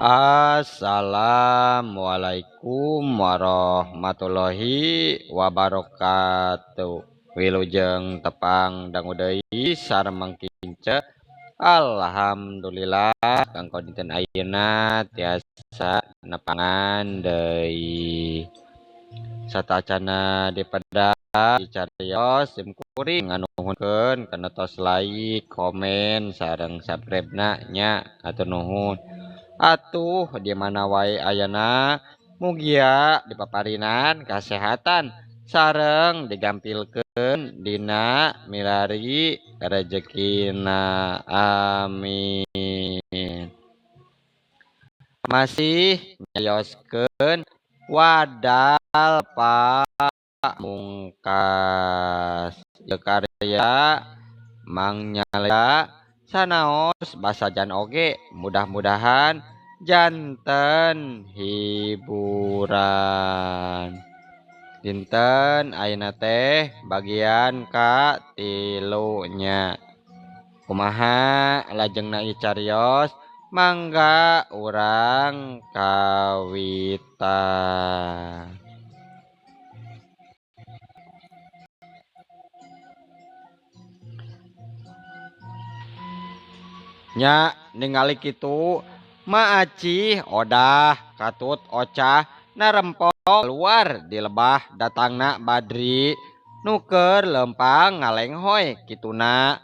Assalamualaikum warahmatullahi wabarakatuh. Wilujeng tepang dangu deui sareng kince. Alhamdulillah kanggo dinten ayeuna tiasa nepangan deui. Satacana dipeda dicarios sim kuring nganuhunkeun kana tos like, komen, sareng subscribe na nya hatur nuhun. Atuh di mana wae ayana mugia dipaparinan kasehatan sareng digampilkeun dina milari rejekina amin. Masih nyarioskeun wadal pamungkas ieu karya Mang Nyalira sanaos basajan oge mudah-mudahan janten hiburan. Dinten ayeuna teh bagian ka tilu nya. Kumaha lajengna ieu carios mangga urang kawitan. Nya ningali kitu Ma Acih odah katut Ocah narempok kaluar di lebah datangna Badri nu keur leumpang ngalenghoy kituna.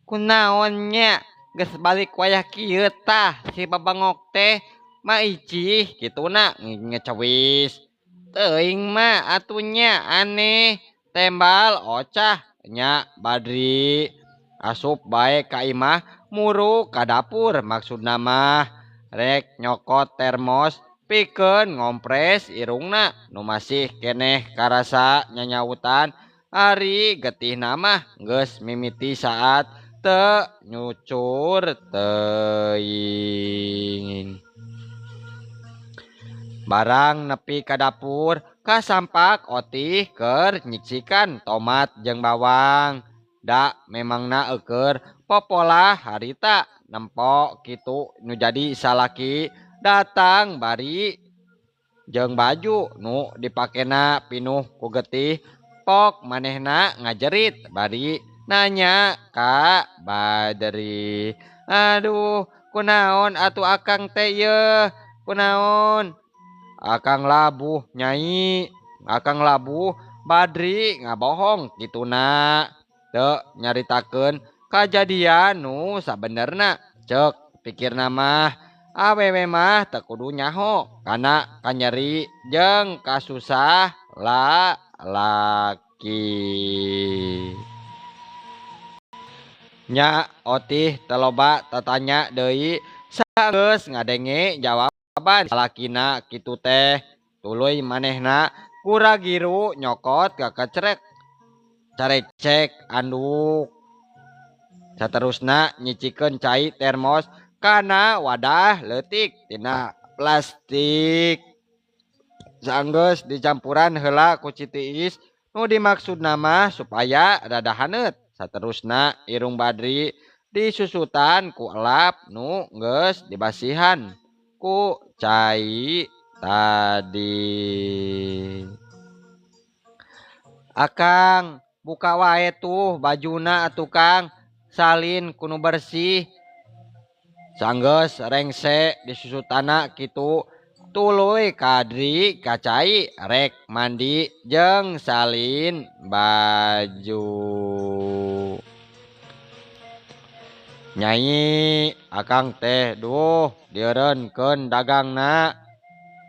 Kunaon nya geus balik wayah kieu tah si babengok teh Ma Icih kituna ngecewis. Teuing ma atuh nya aneh tembal Ocah nya Badri. Asup bae ka imah muru ka dapur maksudna mah rek nyokot termos pikeun ngompres irungna nu masih keneh karasa nyanyautan ari getihna mah geus mimiti saat teu nyucur teuing. Barang nepi ka dapur kasampak Otih keur nyiksikan tomat jeung bawang. Da memangna eueur popolah harita nempo kitu nu jadi salaki datang bari jeung baju nu dipakena pinuh ku getih pok manehna ngajerit bari nanya ka Badri. Aduh kunaon atuh akang teh yeuh kunaon akang labuh nyai akang labuh Badri ngabohong kituna. Teu nyaritakeun kajadian nu sabenerna ceuk pikirna mah awewe mah teu kudu nyaho kana kanyeri jeung kasusah lalaki. Nya Otih teu loba tatanya deui sageus ngadenge jawaban salakina kitu teh tuluy manehna gura-giru nyokot kakecrek carecek anduk. Saterusna nyicikeun cai termos kana wadah leutik tina plastik. Sanggeus dicampuran heula ku Citiis nu dimaksudna mah supaya rada haneut. Saterusna irung Badri disusutan ku elap nu geus dibasihan ku cai tadi. Akang buka wae tuh bajuna atuh Kang, salin ku nu bersih. Sanggeus rengse disusutana kitu tuluy Kadri ka cai rek mandi jeung salin baju. Nyai akang teh duh dieureunkeun dagangna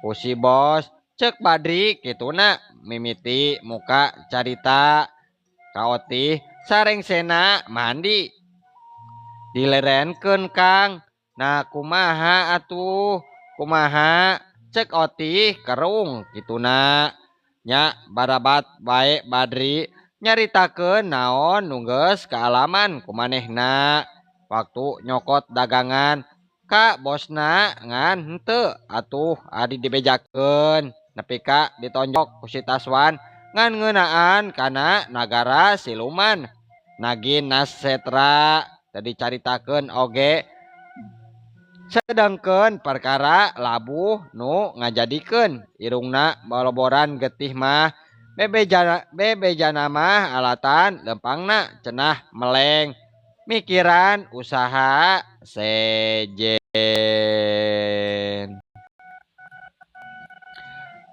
ku si bos ceuk Badri kituna mimiti muka carita ka Otih sarengsena mandi. Dilerenkeun Kang. Nah kumaha atuh kumaha ceuk Otih kerung kituna. Nya barabat bae Badri nyaritakeun naon nu geus kaalaman ku manehna waktu nyokot dagangan ka bosna ngan henteu atuh adi dibejakeun nepi ka ditonjok ku si Taswan ngan ngeunaan kana nagara siluman nagin nasetra teu dicaritakeun oge Sedengkeun perkara labuh nu ngajadikeun irungna boloboran getih mah bebejana mah alatan lempangna cenah meleng mikiran usaha sejen.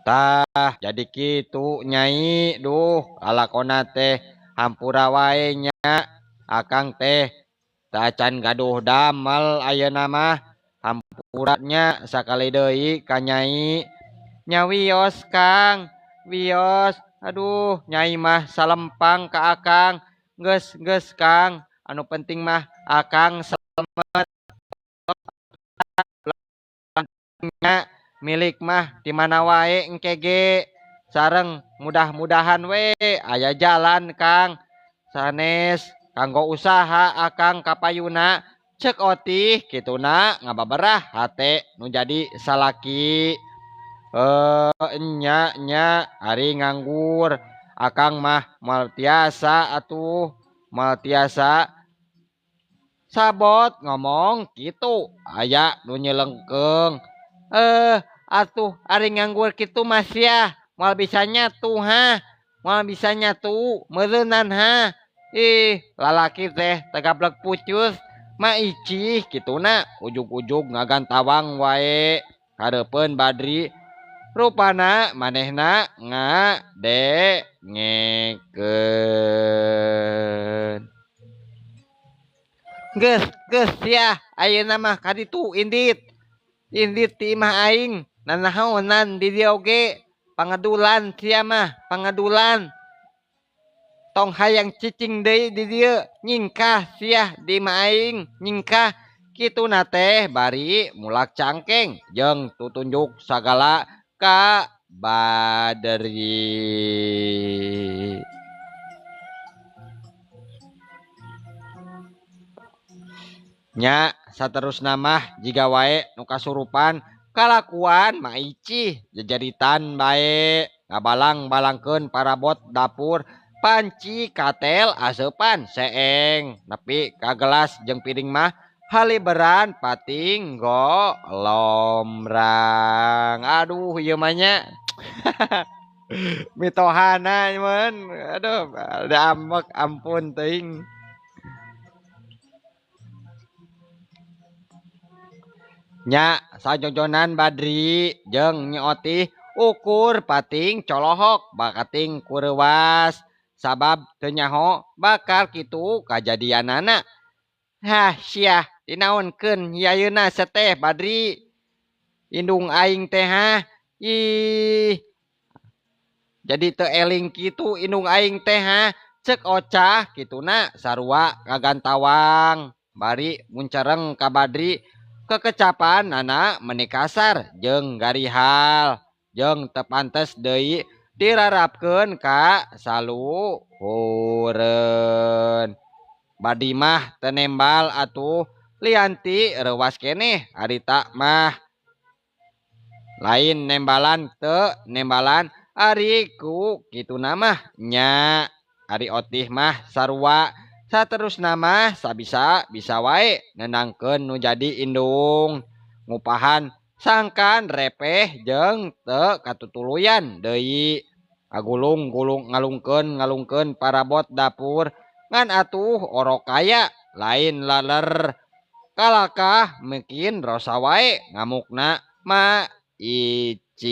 Tah jadi kitu Nyai, duh lalakona teh hampura wae nya akang teh teu acan gaduh damel ayeuna mah. Hampura nya sakali deui ka Nyai. Nya wios Kang, wios. Aduh Nyai mah salempang ka akang. Geus geus Kang, anu penting mah akang selamat. Milik mah di mana wae engke ge. Sareng mudah-mudahan we aya jalan Kang. Sanes kanggo usaha akang kapayuna. Cek Otih kituna ngababerah hate nu jadi salaki. Nya nya ari nganggur akang mah moal tiasa atuh, moal tiasa. Sabot ngomong kitu aya nu nyelengkeung. Atuh ari nganggur kitu mah sia moal bisa nyatu ha, moal bisa nyatu meureunan ha. Ih lalaki teh tagablek pucus. Ma Icih kituna ujug-ujug ngagantawang wae hareupeun Badri. Rupana manehna ngadengekeun. Geus geus sia ayeuna mah ka ditu indit. Indit ti imah aing nanahaonan di dieu oge pangadulan sia mah pangadulan. Tong hayang cicing deui di dieu nyingkah sia di imah aing nyingkah. Kituna teh bari mulak cangkeng jeung tutunjuk sagala ka Badri. Nya saterusna mah jiga wae nu kasurupan kalakuan Ma Icih jejeritan bae ngabalang-balangkeun parabot dapur panci katel aseupan seeng nepi ka gelas jeung piring mah haliberan pating golomrang. Aduh ieu mah nya. Mitohana mun aduh da ambek ampun teuing. Nya sajojonan Badri jeung Nyi Otih ukur pating colohok bakating kureuwas sabab teu nyaho bakal kitu kajadianana. Hah sia dinaonkeun ayeuna seteh Badri. Indung aing teh hah. Ih. Jadi teu eling kitu indung aing teh hah. Cek Ocah kituna sarua kagantawang bari muncereng ka Badri. Kekecapan nana meni kasar jeung garihal jeung teu pantes deui dirarapkeun ka saluhureun. Badri mah teu nembal atuh lianti reuwas keneh harita mah. Lain nembalan teu nembalan ari ku kituna mah nya. Ari Otih mah sarua saterusna mah sabisa bisa wae nenangkeun nu jadi indung ngupahan sangkan repeh jeung teu katutuluyan deui. Agulung-gulung ngalungkeun parabot dapur ngan atuh orok kaya lain laler kalakah mungkin rosa wae ngamukna Ma Icih.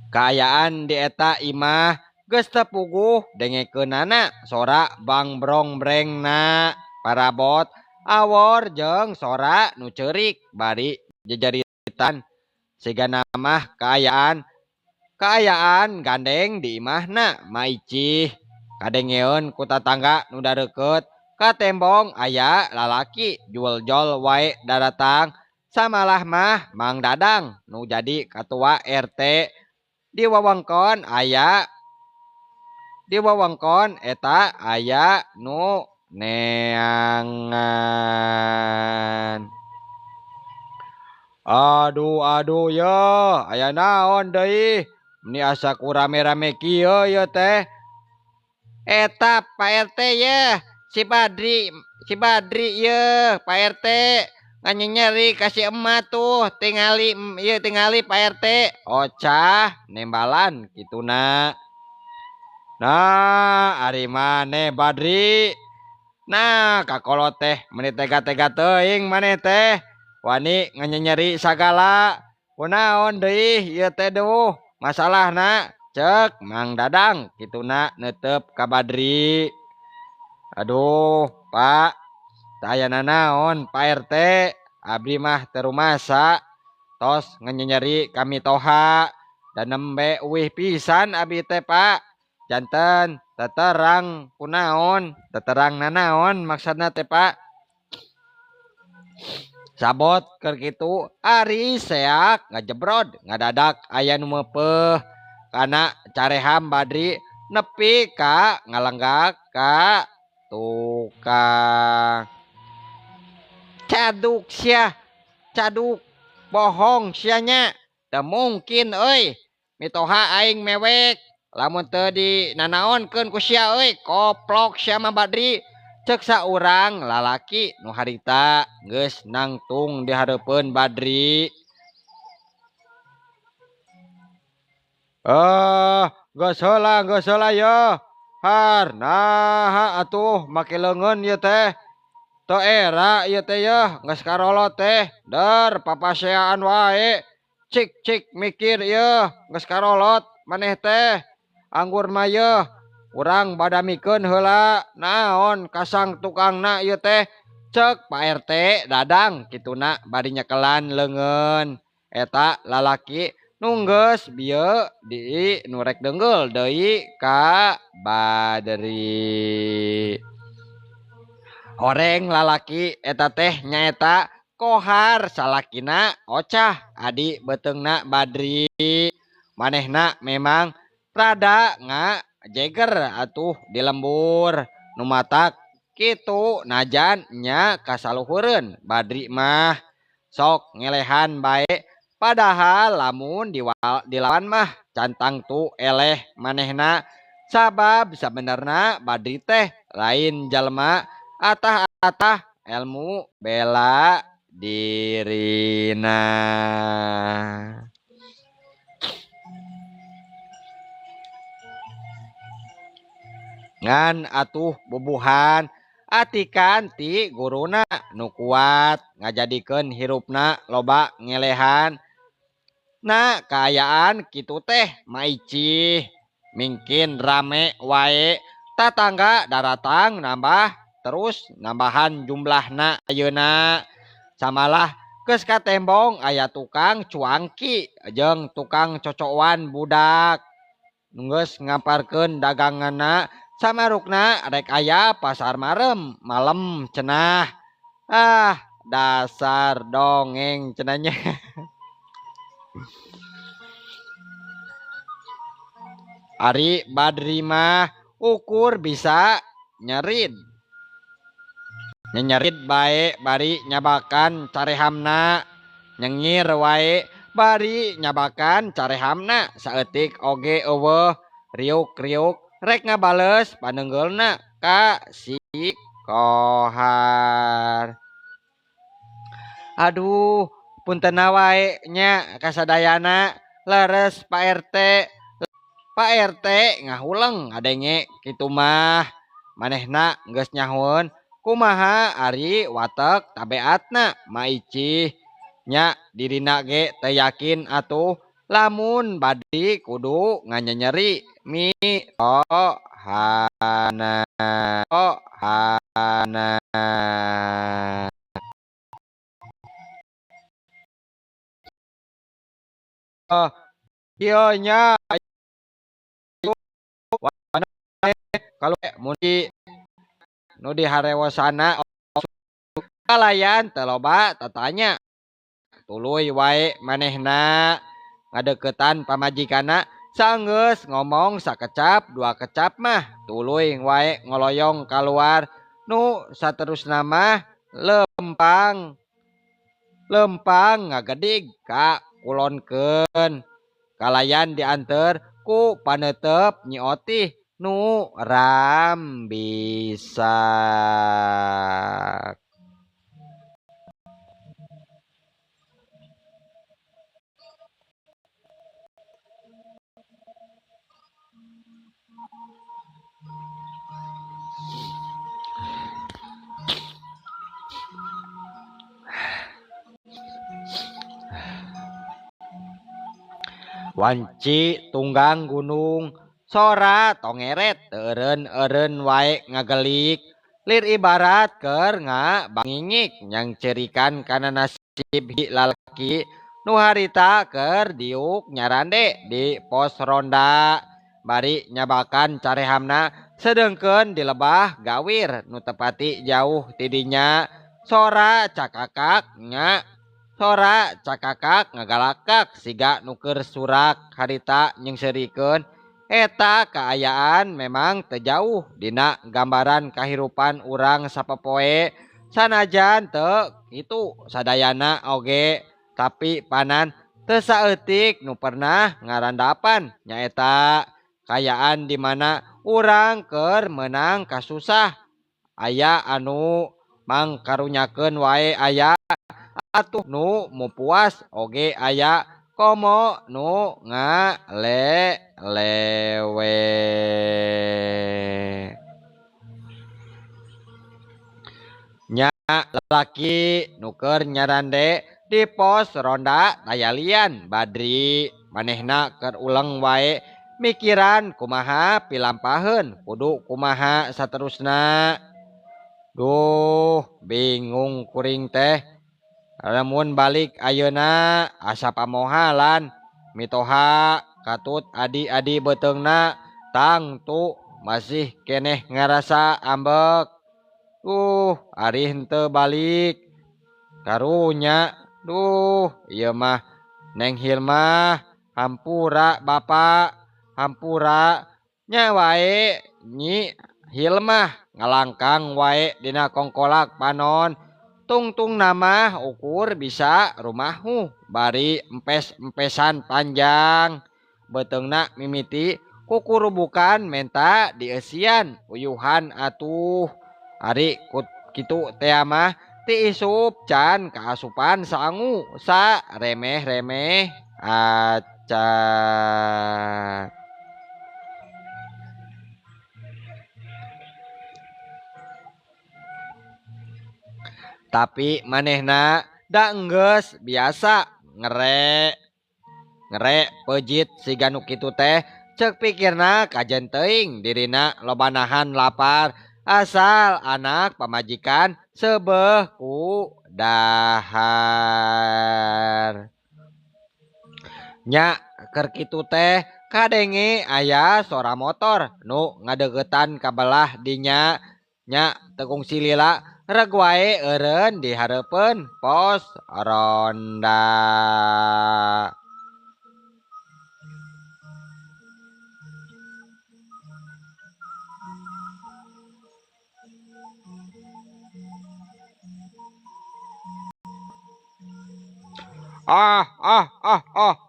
Kaayaan di eta imah geus teu puguh dengekeunana sora bangbrong-brengna parabot awor jeung sora nu ceurik bari jejeritan. Sigana mah kaayaan gandeng di imahna Ma Icih. Kadengeun ku tatangga nu dareukeut ka tembong aya lalaki jual-jol wae daratang. Samalah mah Mang Dadang nu jadi katua RT. Di wewengkon aya di wewengkon eta aya nu neangan. Aduh aduh ye aya naon deui meni asa ku rame-rame kieu ye teh. Eta Pak RT yeuh si Badri si Badri yeuh Pak RT nganyenyeri ka si emak tuh tingali ieu tingali Pak RT. Ocah nembalan kituna. Nah ari maneh Badri. Nah kakolot teh meuni tega-tega teuing maneh teh wani nganyenyeri sagala. Kunaon deui ieu teh duh masalahna cek Mang Dadang kituna neuteup ka Badri. Aduh Pak teu aya nanaon Pak RT abdi mah teu rumasa tos nganyenyeri ka mitoha da nembe uih pisan abdi teh Pak. Janten teterang kunaon teterang nanaon maksudna teh Pak. Sabot keur kitu ari seak ngajebrod ngadadak aya nu meupeuh kana careham Badri nepi ka ngalenggak ka tukang. Caduk sia caduk bohong sia nya teu mungkin euy mitoha aing mewek lamun teu dinanaonkeun ku sia euy koplok sia mah Badri. Cek saurang lalaki nu harita geus nangtung di hareupeun Badri. Geus heula yeuh. Har naha atuh make leungeun ieu teh. Teu era ieu teh yeuh geus karolot teh. Der papaseaan wae. Cik cik mikir yeuh geus karolot maneh teh. Anggur mah yeuh urang badamikeun heula naon kasang tukangna ieu teh. Cek Pak RT Dadang kituna bari nyekelan leungeun. Eta lalaki nu geus bieu di nu rek deungeul deui ka Badri. Horeng lalaki eta teh nyaeta Kohar salakina Ocah adi beuteungna Badri. Manehna memang rada nga jeger atuh di lembur nu matak kitu najan nya kasaluhureun Badri mah sok ngelehan bae padahal lamun dilawan mah cantang tu eleh manehna sabab sabenerna Badri teh lain jalma atah-atah ilmu bela dirina. Ngan atuh bubuhan atikan ti guruna nu kuat ngajadikeun hirupna loba ngelehan. Na kaayaan kitu teh maicih mingkin rame wae tatangga daratang nambah terus nambahan jumlahna ayeuna. Samalah geus katembong aya tukang cuangki jeung tukang cocowan budak geus ngamparkeun daganganna samarukna rek aya pasar marem malem cenah. Ah dasar dongeng cenahnya. Ari Badri mah ukur bisa nyerid. Nyenyerid bae bari nyabakan carehamna, nyengir wae bari nyabakan carehamna saeutik oge eueuh riuk-riuk rek ngabales panenggeulna ka si Kohar. Aduh, puntenna wae nya kasadayana leres Pak RT. Pak RT ngahuleng ngadenge kitu mah. Manehna geus nyahoeun kumaha ari watek tabeatna maicih nya dirina ge teu yakin atuh lamun Badri kudu nganyenyeri mi tohana tohana. Ieu nya kalau mun nu diharewosana kalayan teu loba tatanya tuluy wae manehna ngadeukeutan pamajikanna sanggeus ngomong sakecap dua kecap mah tuluy wae ngoloyong kaluar nu saterusna mah lempang lempang ngagedig ka kulonkeun kalayan dianteur ku paneuteup Nyi Otih nu rambisak. Wanci tunggang gunung sora tongeret eureun-eureun wae ngagelik lir ibarat keur ngabangingik nyangcerikan kana nasib hiji lalaki nu harita keur diuk nyarande di pos ronda bari nyabakan carehamna sedengkeun di lebah gawir nu tepati jauh tidinya sora cakakak nya sora cakakak ngagalakak siga nu keur surak harita nyengserikeun eta kaayaan memang teu jauh dina gambaran kahirupan urang sapopoe sanajan teu kitu sadayana oge tapi panan teu saeutik nu pernah ngarandapan nyaeta kaayaan di mana urang keur meunang kasusah aya anu mangkarunyakeun wae aya atuh nu mupuas oge aya komo nu ngalelewe. Nya lalaki nu keur nyarande di pos ronda tayalian Badri manehna keur uleng wae mikiran kumaha pilampaheun kudu kumaha saterusna. Duh bingung kuring teh lamun balik ayeuna asa pamohalan mitoha katut adi-adi beuteungna tangtu masih keneh ngarasa ambek. Ari henteu balik karunya. Duh ieu mah Neng Hilmah hampura bapak hampura nya wae Nyi Hilmah ngalangkang wae dina kongkolak panon tungtung nama ukur bisa rumahu bari empes-empesan panjang beuteungna mimiti kukurubukan menta dieusian uyuhan atuh ari kitu tea mah ti isup can kaasupan sangu sa remeh-remeh acan. Tapi manehna da enggeus biasa ngere ngere pejit siga nu kitu teh ceuk pikirna kajen teuing dirina loba nahan lapar asal anak pamajikan seubeuh ku dahar. Nya keur kitu teh kadenge aya sora motor nu ngadeuketan ka belah dinya nya teu kungsi lila reg wae eureun di hareupeun pos ronda.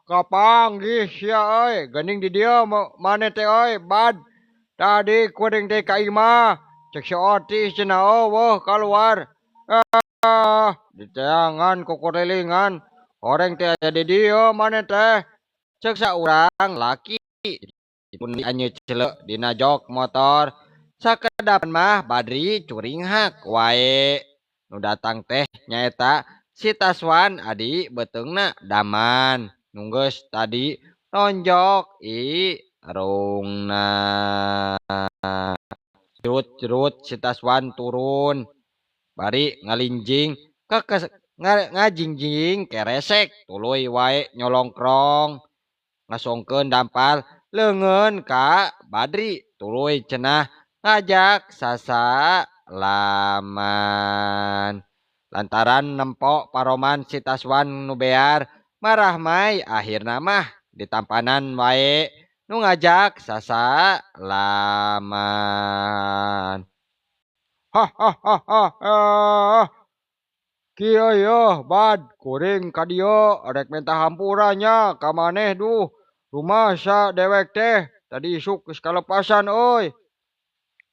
Kapanggih sia euy geuning di dieu maneh teh euy bad tadi kuring teh ka imah cek si Otis cenah eueuh kaluar. Diteangan kukurilingan horeng teh aya di dieu maneh teh cek saurang laki pun anjeun celeuh dina jok motor sakedapan mah Badri curinghak wae nu datang teh nyaeta si Taswan adi beuteungna Daman nu geus tadi nonjok irungna. Jerut-jerut si Taswan turun bari ngalinjing ngajingjing keresek tuluy wae nyolongkrong ngasongkeun dampal leungeun ka Badri tuluy cenah ngajak sasalaman. Lantaran nempo paroman si Taswan nu bear marahmai akhirna mah ditampanan wae nu ngajak sasalaman. Kieu yeuh bad kuring ka dieu rek minta hampura nya ka maneh duh rumasa dewek teh Tadi isuk geus kalepasan euy.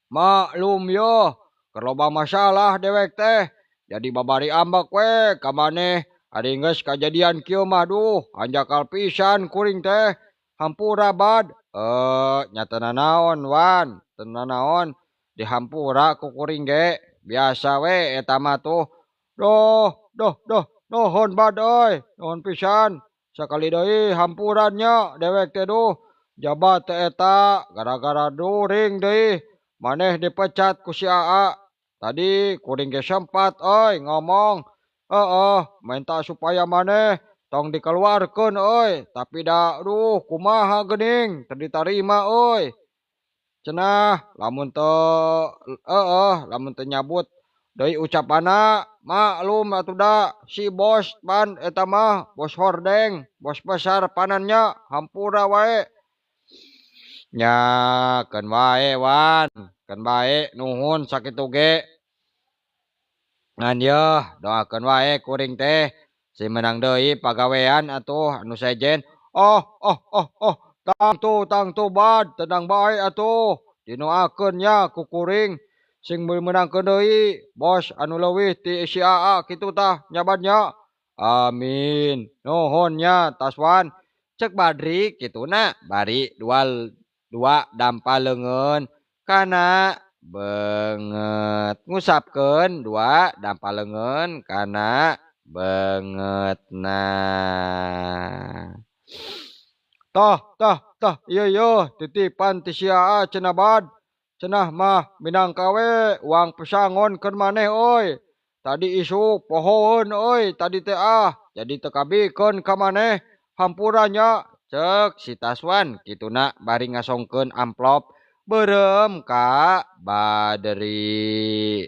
Maklum yeuh, keur loba masalah dewek teh. Jadi babari ambek we ka maneh. Ari geus kajadian kieu mah duh, hanjakal pisan kuring teh. Hampura Bad. Nya teu nanaon Wan, teu nanaon dihampura ku kuring ge. Biasa we eta mah tuh. Doh, doh, doh, nuhun Bad euy, nuhun pisan. Sakali deui hampuran nya dewek teh duh. Jaba teh eta gara-gara during deui maneh dipecat ku si Aa. Tadi kuring ge sempat euy ngomong, heeh, minta supaya maneh tong dikeluarkeun euy, tapi da duh kumaha geuning teu ditarima euy. Cenah lamun teu heeh, lamun teu nyabut deui ucapanna, maklum atuh da si bos pan eta mah bos hordeng, bos besar panannya, hampura wae. Nya keun wae Wan, keun bae nuhun sakitu ge. Ngan yeuh doakeun wae kuring teh si meunang deui pagawean atuh anu sejen. Oh oh oh oh, tangtu tangtu Bad, tenang bae atuh. Dinoakeun nya ku kuring sing meunangkeun deui bos anu leuwih ti si Aa kitu tah nya Bad nya. Amin. Nuhun nya Taswan. Cek Badri kituna bari dua dampa leungeun kana beungeut, ngusapkeun dua dampa leungeun kana beungeutna. Tah tah tah ieu yeuh titipan ti si Aa cenah Bad. Cenah mah minangka we uang pesangon keur maneh euy. Tadi isuk pohoeun euy tadi teh ah, jadi teu kabikeun ka maneh. Hampura nya, cek si Taswan kituna bari ngasongkeun amplop beureum ka Badri.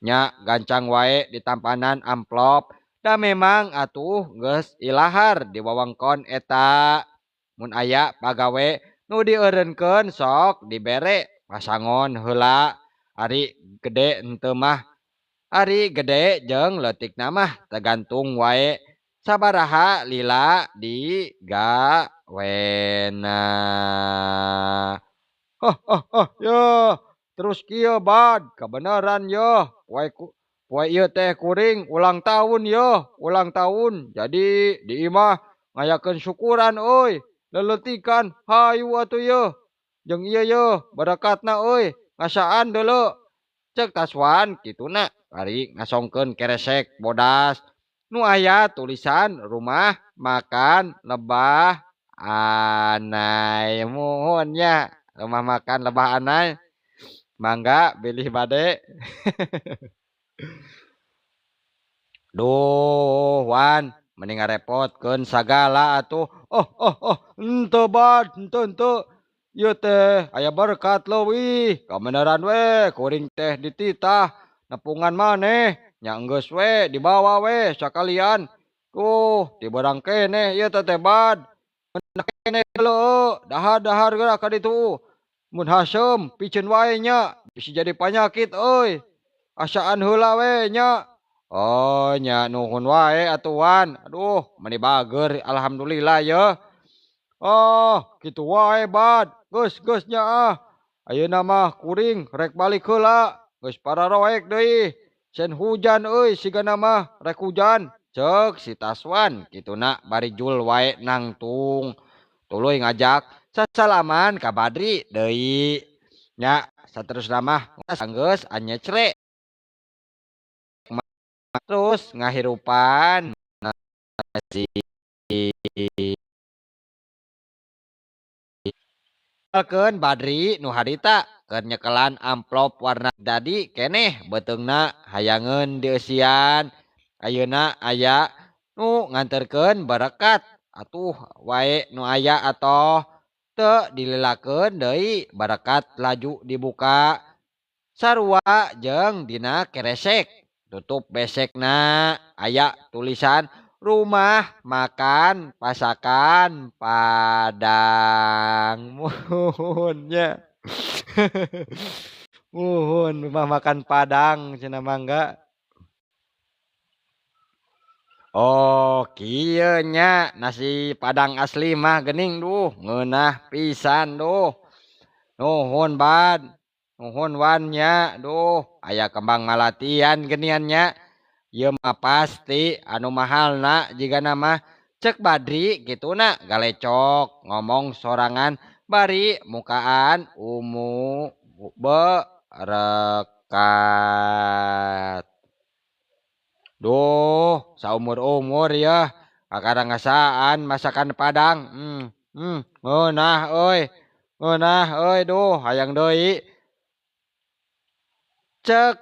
Nya gancang wae ditampanan amplop, da memang atuh geus ilahar di wewengkon eta. Mun aya pagawe nu dieureunkeun sok dibere pasangon heula, ari gede henteu mah. Ari gede jeung leutikna mah tergantung wae sabaraha lila digawena. Hah hah hah yeuh, terus kieu Bad, kabeneran yeuh, poe ieu teh kuring ulang tahun yeuh, ulang tahun. Jadi di imah ngayakeun syukuran euy, leleutikan hayu atuh yeuh. Jeung ieu yeuh berekatna euy, ngasaan deuleu. Cek Taswan kituna bari ngasongkeun keresek bodas nu aya tulisan rumah makan Lebah Anai. Muhun nya rumah makan Lebah Anai, mangga bilih bade. Duh Wan, mending ngarepotkeun sagala atuh. Oh oh oh, henteu Bad, henteu henteu. Ieu teh aya berkat leuwih, kabeneran we kuring teh dititah nepungan maneh. Nya enggeus we dibawa we sakalian. Tuh diberang keneh ieu teh teh Bad. Ngeunah keneh leueuh, dahar-dahar geura ka ditu. Mun haseum piceun wae nya, bisi jadi panyakit euy. Asaan heula we nya. Oh nya nuhun wae atuh Wan. Aduh meni bager alhamdulillah yeuh. Oh kitu wae Bad. Geus geus nya ah. Ayeuna mah kuring rek balik heula. Geus pararoek deui. Sen hujan euy sigana mah rek hujan. Cek si Taswan kituna bari jul wae nangtung. Tuluy ngajak sasalaman ka Badri deui. Nya saterusna mah geus anyecre. Terus ngahirupan nasi. Keun Badri nu harita keur nyekelan amplop warna dadi keneh beuteungna hayangeun dieusian. Ayeuna aya nu nganterkeun berekat atuh wae nu aya atoh teu dililakeun deui berekat laju dibuka sarua jeung dina keresek. Tutup besekna aya tulisan rumah makan pasakan Padang. Muhun nya. Muhun rumah makan Padang cenah mangga. Oh kieu nya nasi Padang asli mah geuning duh ngeunah pisan duh. Nuhun Bad, nuhun Wan nya, duh aya kembang malatian genian nya. Ieu mah pasti anu mahalna jigana mah cek Badri kituna galecok ngomong sorangan bari mukaan umu berekat. Duh, saumur-umur yeuh kakara ngasaan masakan Padang. Ngeunah euy. Ngeunah euy duh hayang deui. Cek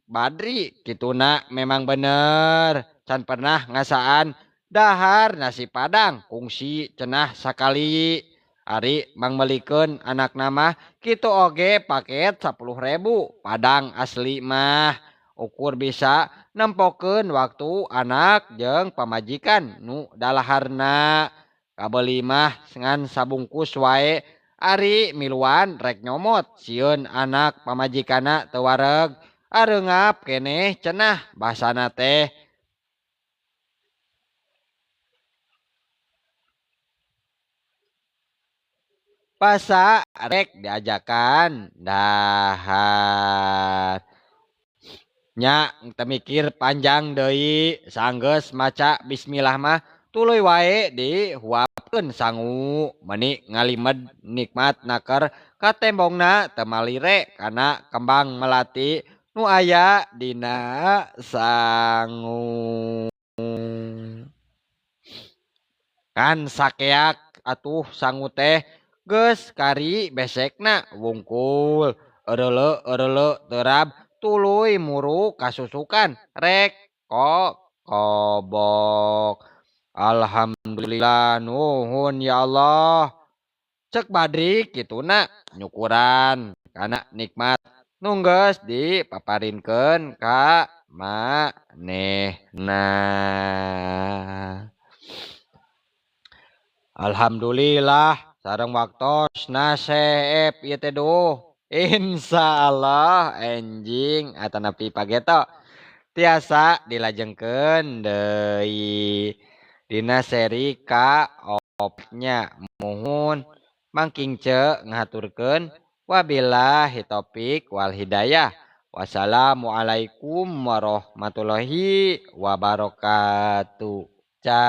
Badri kituna memang bener can pernah ngasaan dahar nasi Padang kungsi cenah sakali. Ari mangmelikeun anakna mah kitu oge paket 10.000 Padang asli mah. Ukur bisa nempokeun waktu anak jeung pamajikan nu dalaharna. Kabeuli mah ngan sabungkus wae ari miluan rek nyomot sieun anak pamajikanna teu wareg areungap keneh cenah basana teh. Basa rek diajakan dahar. Nya teu mikir panjang deui sanggeus maca bismillah mah tuluy wae dihuapkeun sangu meuni ngalimed nikmat naker katembongna teu malire kana kembang melati nu aya dina sangu. Kan sakeak atuh sangu teh geus kari besekna wungkul eureuleu-eureuleu terab tuluy muru kasusukan rek kobok. Alhamdulillah nuhun ya Allah. Cek Badri kituna nyukuran kana nikmat nu geus dipaparinkeun ka manehna. Alhamdulillah sareng waktosna seep ieu teh duh. Insyaallah enjing atanapi pageto tiasa dilajengkeun deui dina seri ka opnya. Muhun mangking ce ngahaturkeun wabillahi taufik wal hidayah. Wassalamualaikum warahmatullahi wabarakatuh. Ca.